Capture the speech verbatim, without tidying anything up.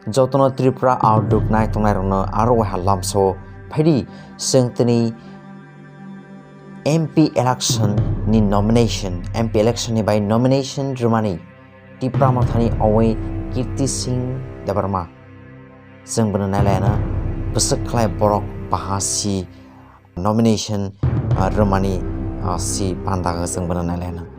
Jotono Tripura Outlook nai tongnai rokno aro waiha lamsao phaidi, chwng tini M P election ni nomination, M P election ni bai nomination rwmani Tipra Mothani owai Kirti Singh Debbarma. Chwng bono nailaina bwswk khlai borok baha si nomination, ah, rwmani, ah, si panda chwng bono nailaina.